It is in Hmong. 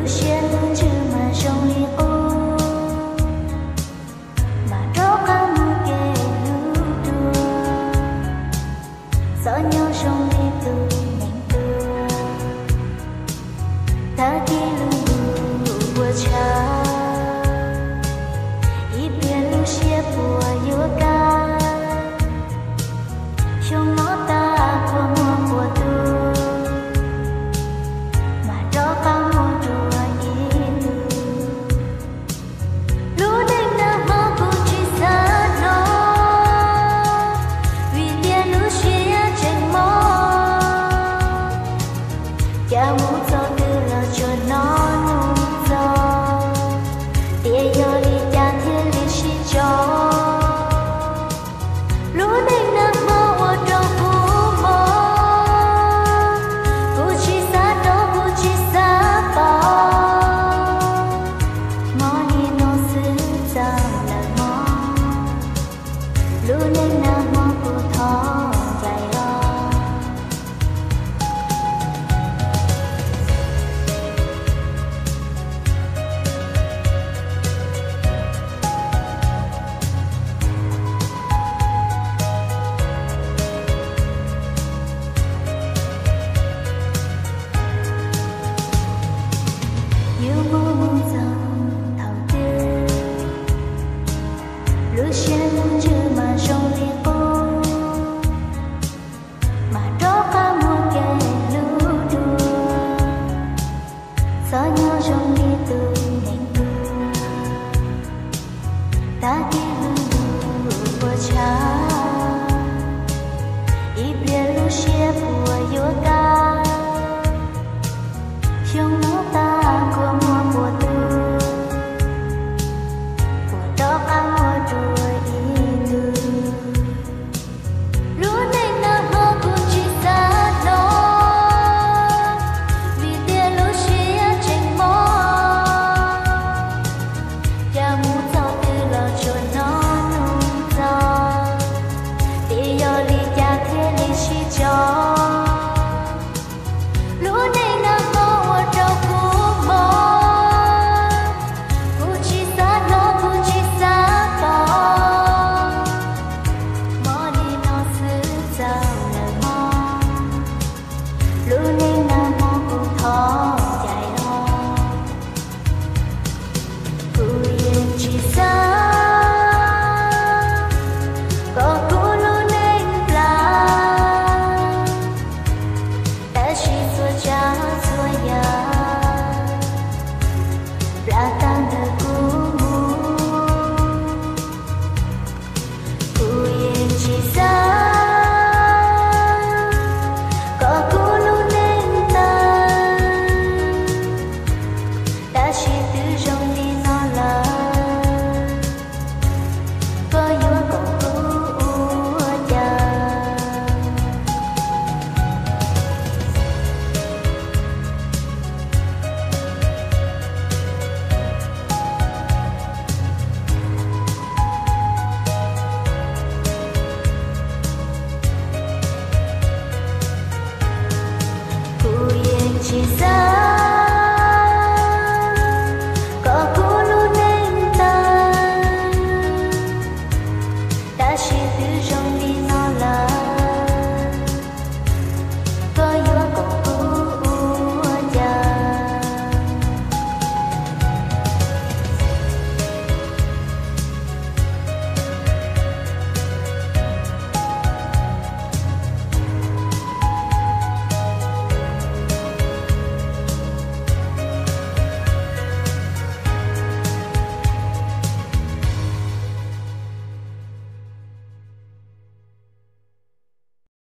Siab lub ntsws mas zoo li qub, mas rov qab muaj kev hlub dua. Txom nyem zoo li tus neeg tuag, tag kis lub ntuj ua tshav, ib pliag lub siab puas yuav kaj. Xyoo no tag kua muag kua tuag, mas rov qab muaj dua ib tug. Lub neej nag hmo kuv tsis xav hnov, vim tias lub siab tseem mob. Cas mus txog twg los tsuas hnov nug txog, tias yog li cas thiaj li sib tso. Lub neej nag hmo ua rau kuv mob, kuv tsis xav hnov kuv tsis xav pom, mob li no xwb txawm lawm mob. Lub neej nag hmo kuv thov ncaim los. Yuav mus mus txog thaum twg, lub siab lub ntsws mas zoo li qub, mas rov qab muaj kev hlub dua. Txom nyem zoo li tus neeg tuag, tag kis lub ntuj ua tshav, ib pliag lub siab puas yuav kaj. Xyoo no tag